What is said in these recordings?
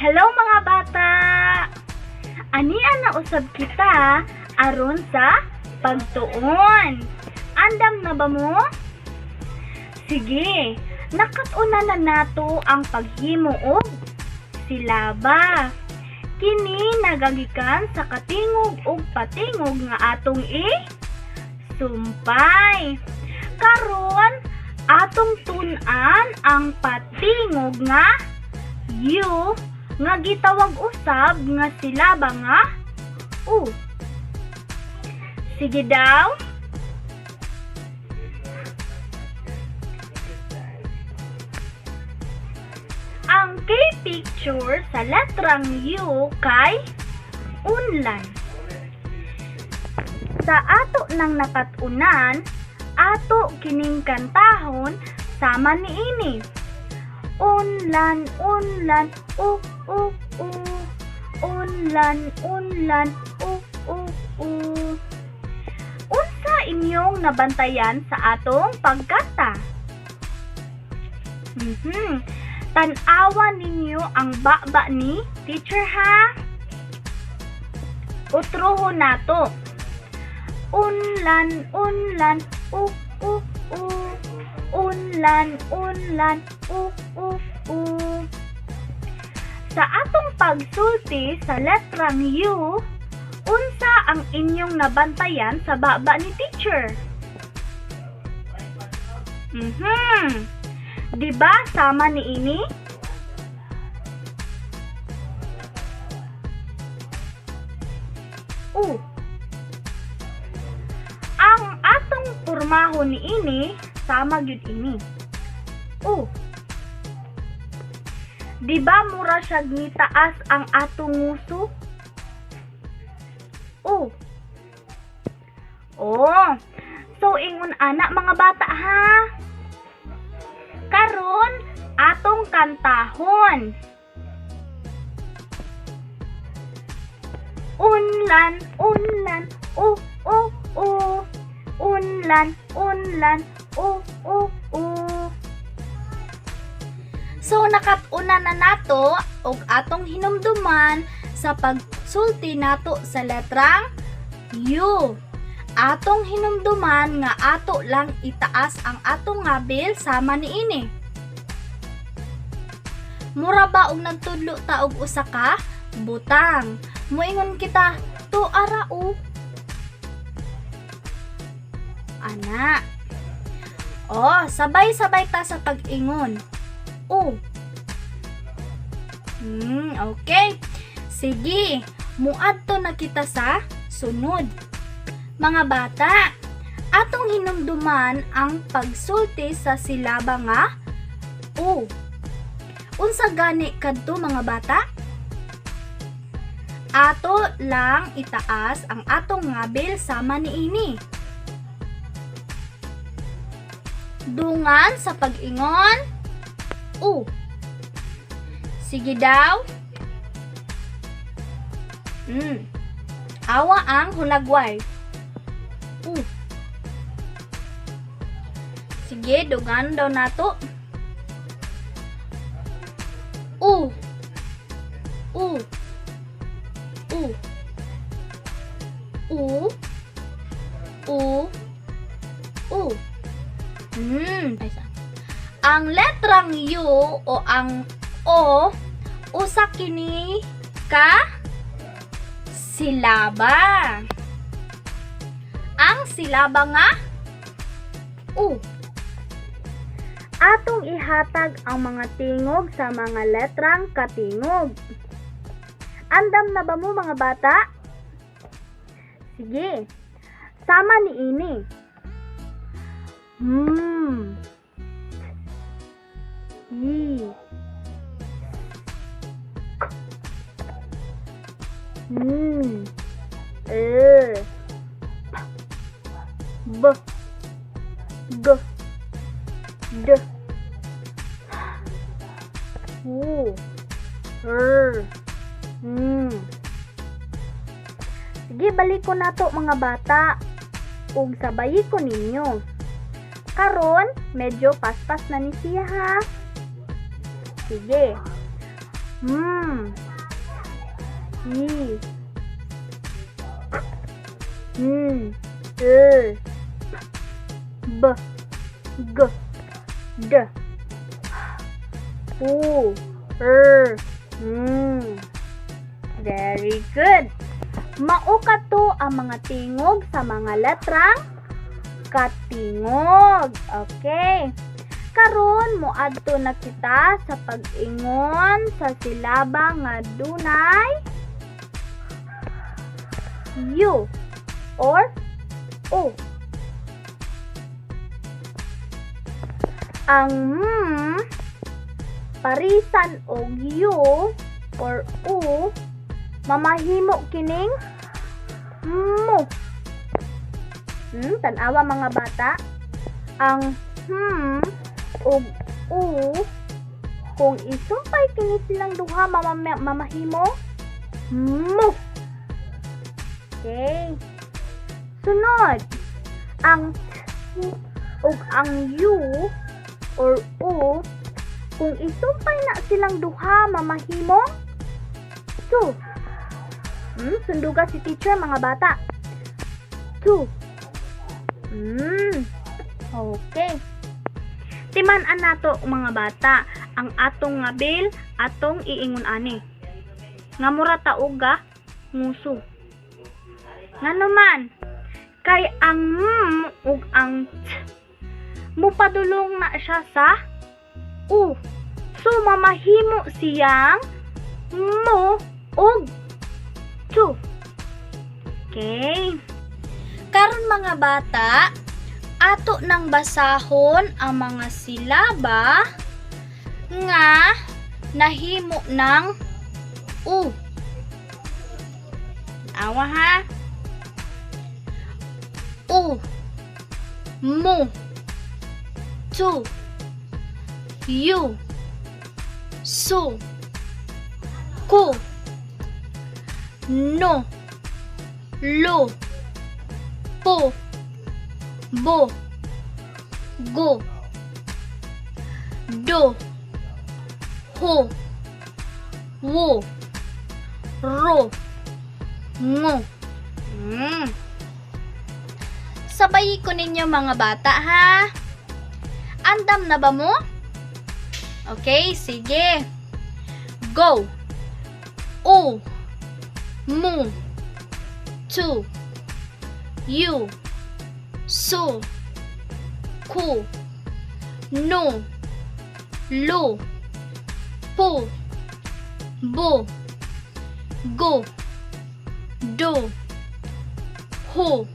Hello, mga bata! Ania na usab kita aron sa pagtuon. Andam na ba mo? Sige, nakat-unan na nato ang paghimo og silaba. Kini nagagikan sa katingog ug patingog nga atong i-sumpay. Karon, atong tun-an ang patingog nga U nga gitawag usab nga silaba nga U. Sige daw. Ang K-picture sa letrang U kay unlan. Sa ato nang nakat-unan, ato kining kantahon sama niini. Unlan, unlan, u, u, u. Unlan, unlan, u, u, u. Unsa inyong nabantayan sa atong pagkanta? Tan-awa ninyo ang baba ni teacher, ha. Utroho nato. Unlan, unlan, u, u, u. Unlan, unlan, u, u, u. Sa atong pagsulti sa letrang U, unsa ang inyong nabantayan sa baba ni teacher? Di ba sama ni ini? U. Ang atong pormahon ni ini sama gyud ini. U. Di ba mura siya nitaas ang atong nguso? U. Oh. So ingon ana, mga bata, ha. Karon atong kantahon. Unlan, unlan, u, u, u. Unlan, unlan, u, u, u. So nakat-una na nato og atong hinumduman sa pagsulti nato sa letrang U. Atong hinumduman nga ato lang itaas ang atong ngabil sama niini. Mura ba og nagtudlo ta og usa ka butang. Moingon kita, to ara o. Ana. Oh, sabay-sabay ta sa pag-ingon. U. Okay. Sige, muadto na kita sa sunod. Mga bata, atong hinumduman ang pagsulti sa silaba nga U. Unsa gani kadto, mga bata? Ato lang itaas ang atong ngabil sama niini. Dungan sa pag-ingon U. Sige daw. Awa ang hulagway. U. Sige, dugan daw nato. U. U. U. U. U. U. Ang letrang U o ang O, usa kini ka silaba. Ang silaba nga U. Atong ihatag ang mga tingog sa mga letrang katingog. Andam na ba mo, mga bata? Sige. Sama ni ini. Y. K. N. E. P. B. G. D. U. R. N. Sige, balik ko nato, mga bata. Ug sabayi ko ninyo. Karon, medyo paspas na ni siya, ha. Sige. M, Y, N, L, P, B, G, D, U, R, N. Very good. Mao kato ang mga tingog sa mga letrang katingog. Okay. Karon moadto na kita sa pag-ingon sa silaba nga dunay U or O. Ang M parisan og U or U, mamahimo kining mu. Tanawa, mga bata. Ang ug u, kung isumpay kini silang duha, mamahimo mu. Okay. Sunod, ang t ug ang u or u, kung isumpay na silang duha, mamahimong tu. Sunduga si teacher, mga bata. Tu. Okay. Timan-an nato, mga bata, ang atong ngabil, atong iingon ani. Nga mura ta og ga nguso. Ngano man? Kay ang m ug ang t mupadulong na siya sa u. So mamahimo siyang mu ug tu. Okay. Karon, mga bata, ato nang basahon ang mga silaba nga nahimo ng u. Awa ha. U, mu, tu, yu, su, ku, no, lu, pu, bu, gu, du, hu, wu, ru, ngu. Sabay ko ninyo, mga bata, ha. Andam na ba mo? Okay, sige. Go. U, mu, tu, yu, su, ku, nu, lu, pu, bu, gu, du, hu,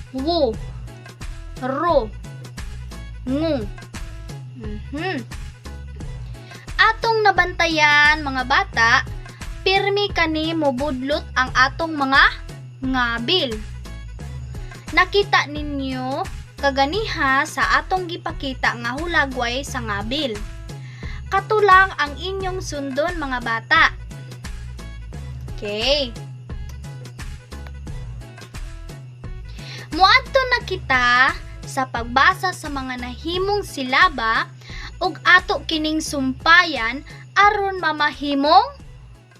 wu, ru, ngu. Atong nabantayan, mga bata, pirmi kani mobudlot ang atong mga ngabil. Nakita ninyo kaganiha sa atong gipakita nga hulagway sa ngabil. Kato lang ang inyong sundon, mga bata. Okay. Muadto na kita sa pagbasa sa mga nahimong silaba ug ato kining sumpayan aron mamahimong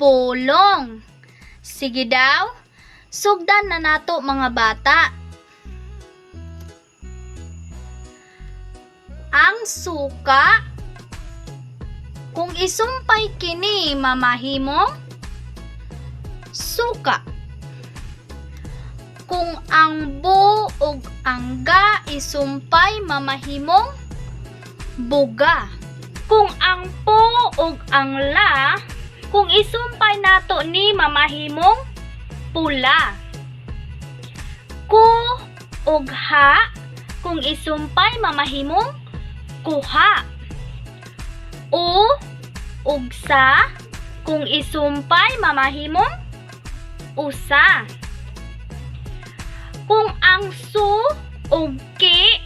pulong. Sige daw, sugdan na nato, mga bata. Ang suka, kung isumpay kini, mamahimong suka. Kung ang bu ug ang ga isumpay, mamahimong buga. Kung ang po ug ang la, kung isumpay nato ni, mamahimong pula. Ku ug ha, kung isumpay, mamahimong kuha. U ug sa, kung isumpay, mamahimong usa. Kung ang su ug ki,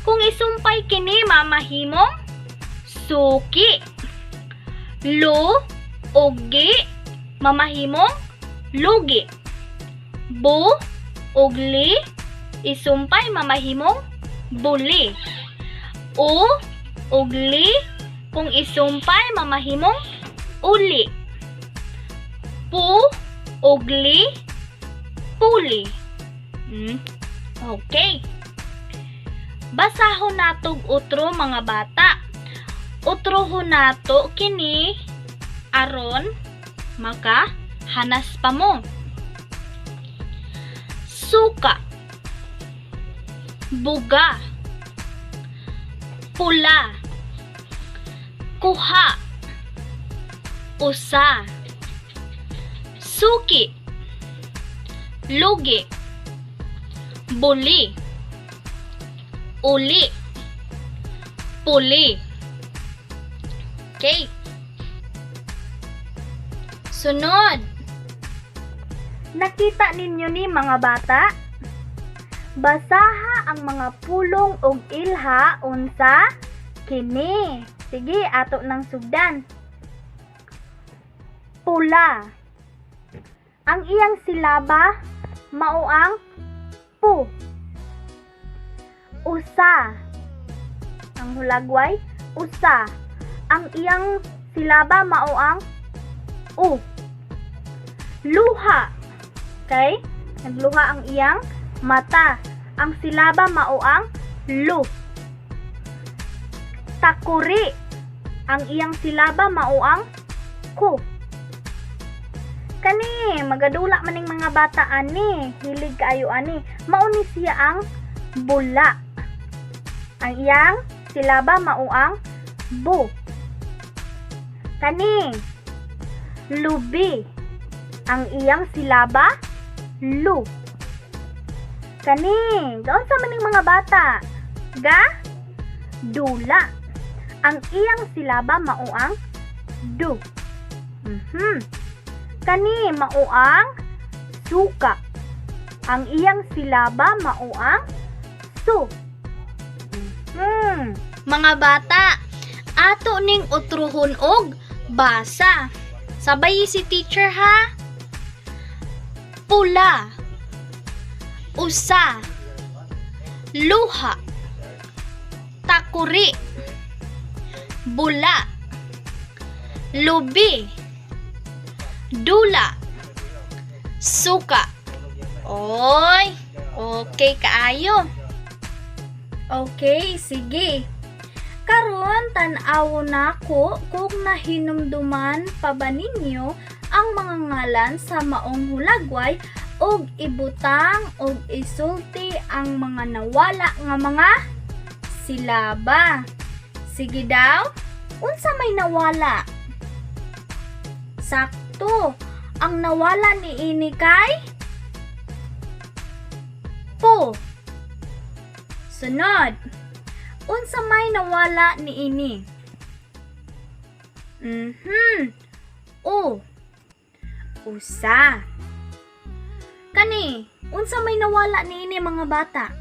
kung isumpay kini, mamahimong suki. Lu ug gi, mamahimong lugi. Bu ug li, isumpay, mamahimong buli. U ug li, kung isumpay, mamahimong Uli. Pu ug li, puli. Okay. Basahon natog utro, mga bata. Utrohon nato kini aron maka hanas pa mo. Suka. Buga. Pula. Kuha. Usa. Suki. Lugi. Buli. Uli. Puli. Okay. Sunod. Nakita ninyo ni, mga bata? Basaha ang mga pulong og ilha unsa kini. Sige, ato nang sugdan. Pula. Ang iyang silaba mao ang pu. Usa. Ang hulagway, usa. Ang iyang silaba mao ang u. Luha. Okay? Nagluha ang iyang mata. Ang silaba mao ang lu. Takuri. Ang iyang silaba mao ang ku. Kani, magadula maning mga bata ani, hilig kaayo ani. Mao ni siya ang bula. Ang iyang silaba mao ang bu. Kani, lubi. Ang iyang silaba, lu. Kani, gaunsa maning mga bata? Ga? Dula. Ang iyang silaba mao ang du. Kani mao ang suka. Ang iyang silaba mao ang su. Mga bata, ato ning utruhon og basa. Sabay si teacher ha. Pula. Usa. Luha. Takuri. Bula. Lubi. Dula. Suka. Oy, okay kaayo. Okay, sige. Karon tan-awon nako kung nahinumduman pa ba ninyo ang mga ngalan sa maong hulagway ug ibutang og isulti ang mga nawala nga mga silaba. Sige daw, unsa may nawala? Sakto, ang nawala ni ini kay pu. Sunod, unsa may nawala ni ini? U. Usa. Kani, unsa may nawala ni ini, mga bata?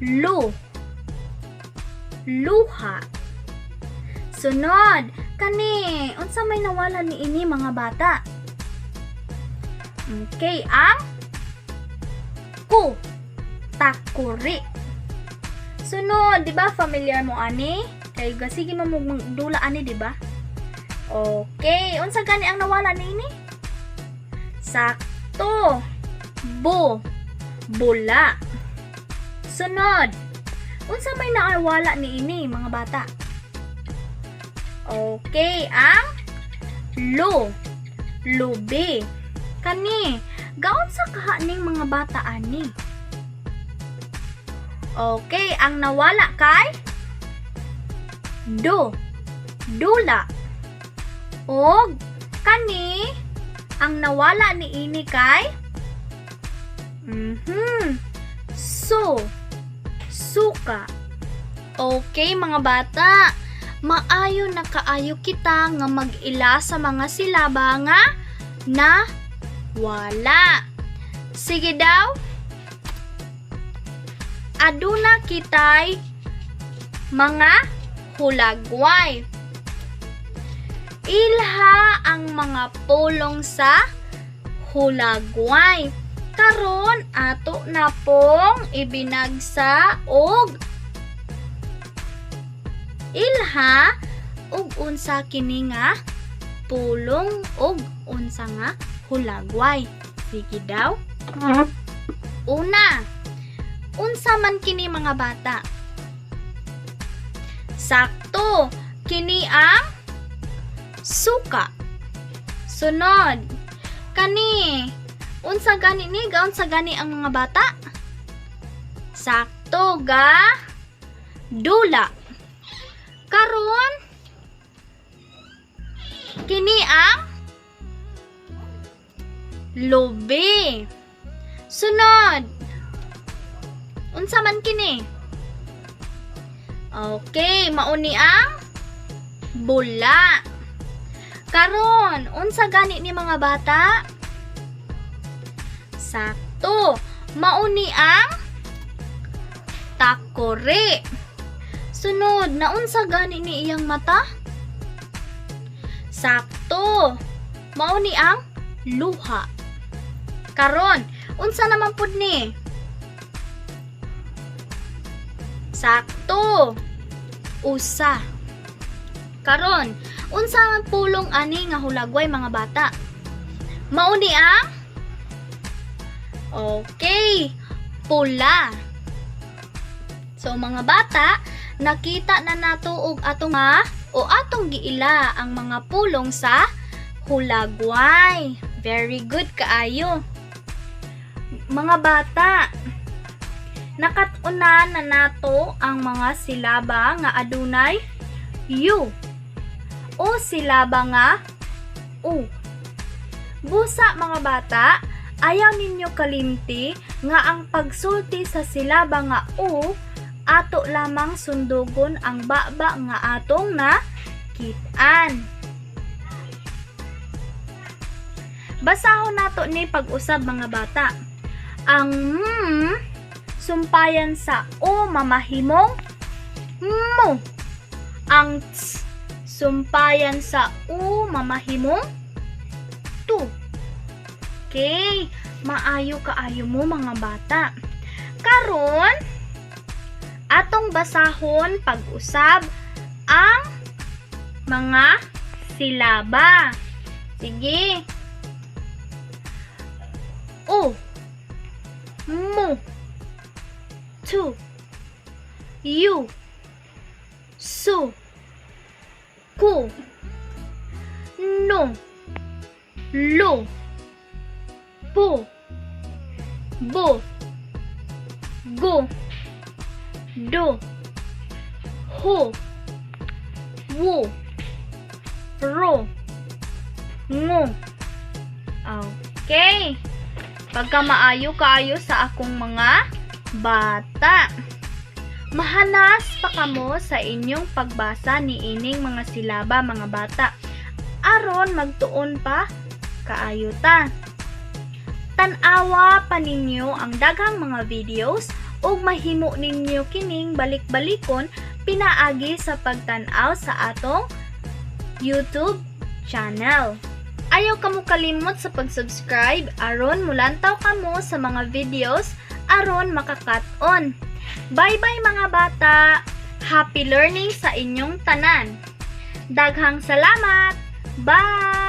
Lu. Luha. Sunod, kani, unsa may nawala ni ini, mga bata? Okay, ang ku. Takuri. Sunod, di ba familiar mo ani? Kay sige man mo dula ani, di ba? Okay, unsa gani ang nawala ni ini? Sakto. Bu. Bula. Sunod. Unsa may nawala ni ini, mga bata? Okay, ang lu. Lubi. Kani, gaunsa kaha ning mga bata ani? Okay, ang nawala kay do. Dula. Og kani, ang nawala ni ini kay su. Suka. Okay, mga bata. Maayo na kaayo kita nga mag-ila sa mga silaba nga na wala. Sige daw. Aduna kitay mga hulagway. Ilha ang mga pulong sa hulagway. Karon ato na pong ibinagsa og ilha Ug unsa kini nga pulong ug unsa nga hulagway. Sige daw. Una, unsa man kini, mga bata? Sakto, kini ang suka. Sunod, kani, unsa gani ni, gaunsa gani ang mga bata? Sakto, ga dula. Karon, kini ang lubi. Sunod, unsa man kini? Okay, mao ni ang bula. Karon, unsa gani ni, mga bata? Sakto, mao ni ang takore. Sunod, naunsa gani ni iyang mata? Sakto, mao ni ang luha. Karon, unsa naman pud ni? Sakto, usa. Karon, unsa ang pulong ani nga hulagway, mga bata? Mao ni ang, okay, pula. So mga bata, nakita na nato og ato nga o atong giila ang mga pulong sa hulagway. Very good kaayo. Mga bata, nakat-unan na nato ang mga silaba nga adunay U o silaba nga U. Busa, mga bata, ayaw ninyo kalimti nga ang pagsulti sa silaba nga U, ato lamang sundugon ang baba nga atong nakit-an. Basahon nato ni pag-usab, mga bata. Ang m sumpayan sa o mamahimong mu. Ang ts sumpayan sa u mamahimong tu. Okay, maayo kaayo mo, mga bata. Karon, atong basahon pag-usab ang mga silaba. Sige. U, mu, tu, yu, su, ku, nu, lu, pu, bu, gu, du, hu, wu, ru, ngu. Okay. Pagka maayo kaayo sa akong mga bata. Mahanas pa kamo sa inyong pagbasa ni ining mga silaba, mga bata. Aron magtuon pa kaayo ta. Tan-awa pa ninyo ang daghang mga videos ug mahimo ninyo kining balik-balikon pinaagi sa pagtan-aw sa atong YouTube channel. Ayaw kamo kalimot sa pag-subscribe aron mulantaw kamo sa mga videos aron makakat-on. Bye-bye, mga bata! Happy learning sa inyong tanan! Daghang salamat! Bye!